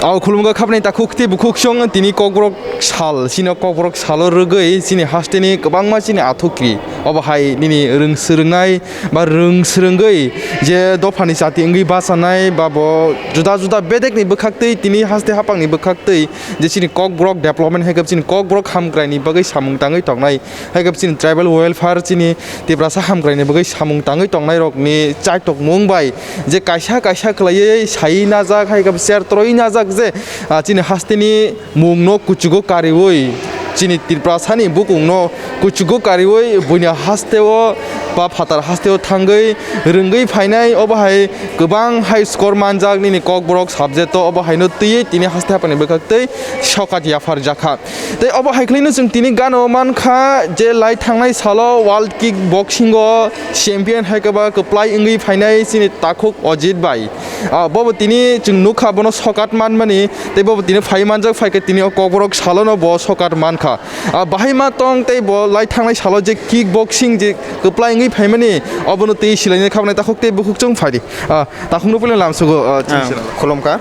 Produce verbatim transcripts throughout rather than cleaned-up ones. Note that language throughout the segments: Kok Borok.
Au khulumgo khapni takhuk tei bukhuk song tini Kokborok sal, chini Kokborok salo rwgwi chini hasteni kwbangma chini athukri. Obo hai nini rwng swrwngnai ba rwng swrwngwi je dophani chati wngwi bachanai ba bo juda juda bedekni bwkhaktwi tini haste haphangni bwkhaktwi je chini Kokborok development hai khe chini Kokborok hamkraini bagwi samung tangwi tongnai. Hai khe chini tribal welfare chini Tiprasa hamkraini bagwi samung tangwi tongnairokni chaitokmung bai je kaisa kaisa khlaiwi sai najak, hai khe share torwi najak je, ah, chini hasteni mungno kuchugo kariwi, chini Tiprasani bukungno kuchugo kariwi buini hasteo ba phatar hasteo thangwi rwngwi phainai. Obo hai kwbang hai score manjak nini Kokborok subject-o, obo haino twiwi tini haste haphangni bwkhaktwi sokat yapharjakha. Tei obo hai khwlaino chwng tini gana-o mankha je lai thangnai salo World Kick Boxing-o champion hai khe ba kwplai wngwi phainai chini takhuk Ojit bai. Ah, bobo tini chwng nukha bono sokat manmani, tei bobo tini phai manjak, phai khe tini o Kokborok salono bo sokat mankha. Ah, bahai ma tong tei bo lai thangnai salo je kick boxing je kwplai wngwi phaimani, obono tei silaini khapnai takhuk tei bukhuk chwng phai di. Ah, takhukno puila lamsugo, ah, chini Ah, sira. Khulumkha.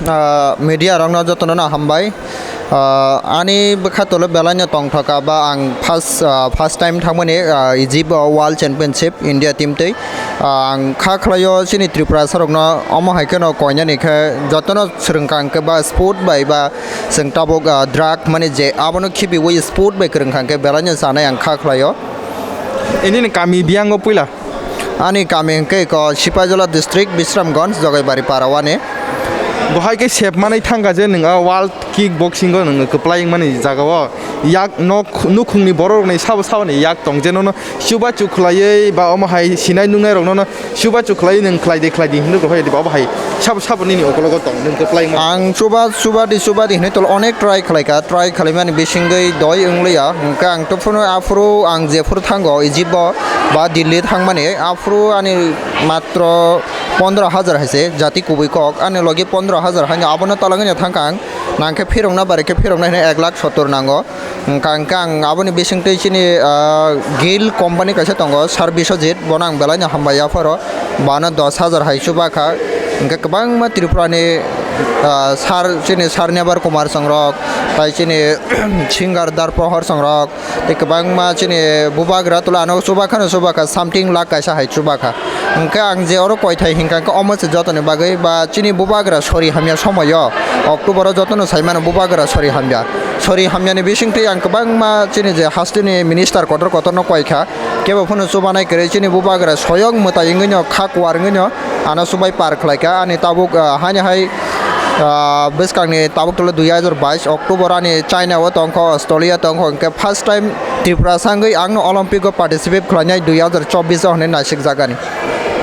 Ah, media rokno jotono no hambai. Ah, ani bwkha tolo belai no tongthokha ba ang first, ah, first time thangmani, ah, Egypt o World Championship India team tei. Ah, ang kha khlaio chini Tripura sarokno omo hai kheno koinani khe jotono swrwngkha hwnkhe ba sport bai ba chwng tabuk, ah, drug mani je abono khibiwi sport bai kwrwngkha hwnkhe belai no chanai ang kha khlaio. Ini ni kami biyango puila? Ani kami hwnkhe eko Sipaijola district, Bisramganj, Jogaibari para wani. Bohai khe sep manwi thangkha je nwng o world kick boxing o nwng kwplai wngmani jaga o yak nok nukhungni borok rokni sabo saboni yak tong je nono chubachu khwlaiwi ba omo hai sinai nungnai rok nono chubachu khwlaiwi nwng khlai di khlai di hinwi rohor di ba obo hai sabo sabo nini okologo tong nwng kwplai wngmani. Ang chuba chuba di chuba di hinwi tolo onek try khlaikha, try khlaimani bisingwi doi wngliya hwnkhe ang to phano aphuru ang jephuru thango Egypt o ba Delhi thangmani aphuru ani matro pondro hajar hai se jati kubui kok ani logi pondro hajar haino abono tolangwi no thangkha ang nangkhe phirokna bari khe phirokna hino ek lakh sottor nango hwnkha hwnkhe ang aboni bisingtwi chini ah, Gil company kaisa tongo sir Biswajit bono ang belai no hambai yapharo bano dos hajar hai chubakha hwnkhe kwbangma Tripura ni ah, sir chini sir Nebar Kumar songrok tai chini singer Dar Prohor songrok tei kwbangma chini bubagra tula ano chubakhano chubakha something lakh kaisa hai chubakha. Hwnkhe ang je oro koithai hinkha khe omo se jotoni bagwi ba chini bubagra sori hamya somoyo October o jotono saimano bubagra sori hamya. Sori hamyani bisingtwi ang kwbangma chini je hasteni minister kotor kotorno koikha. Kebo phano chubanai kwrwi chini bubagra soyong mwtai wngwino kha kuar wngwino ano chubai par khlaikha ani tabuk ah, haini hai ah, bwskangni tabuk tolo dui hajar bais October ani China o tongkha Australia tongkha hwnkhe first time Tripura sangwi angno Olympic o participate khlainai dui hajar chobbish o hwnwi naisik jagani.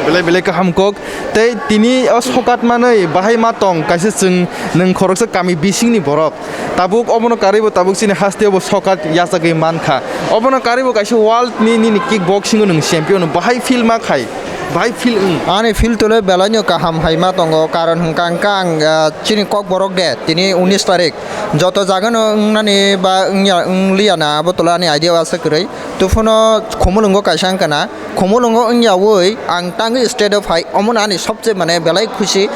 Belai belai kaham kok. Tei tini o sokat manwi bahai ma tong kaisa chwng nwng khoroksa kami bisingni borok. Tabuk obono karwi bo tabuk chini haste bo sokat yachagwi mankha. Obono karwi bo kaisa world ni nini kick boxing o nwng champion bahai feel ma khai. Bahai feel wng. Ani feel tole belai no kaham hai ma tongo karon hwnkha hwnkha ang ah, chini kok borok de tini unis tarik joto jaga no wngnani ba wngya wngliya na abo tole ani idea o asa kwrwi. Tufano khumulwngo kaisa wngkha na. Khumulwngo wngyawi ang tangwi state o phai, omono ani sobse mane belai khusi.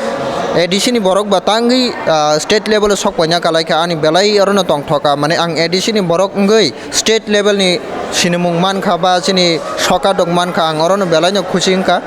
A D C ni borok ba tangwi, ah, state level o sok paina kalaikha, ani belai orono tongthoka, mane ang A D C ni borok wngwi state level ni sinimung mankha ba chini soka dok mankha, ang orono belaino khusi wngkha.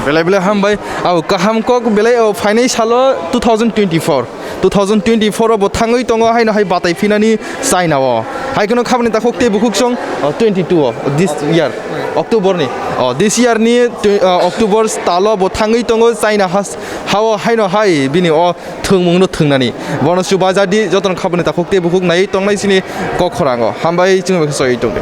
Belai belai hambai, abo kaham kok belai o phainai salo two thousand twenty-four. Two thousand twenty-four o bo thangwi tongo haino hai batai phinani China o. Hai kheno khabani takhuk tei bukhuk song, o, twenty-two o, this year, October ni. O, this year ni tw-, o, October talo bo thangwi tongo China has-, hao haino hai bini o thwngmung no thwngnani. Bono chubajadi jotono khabani takhuk tei bukhuk naiwi tongnai chini kok khorang o. Hambai chwng bai khe choi tongdi.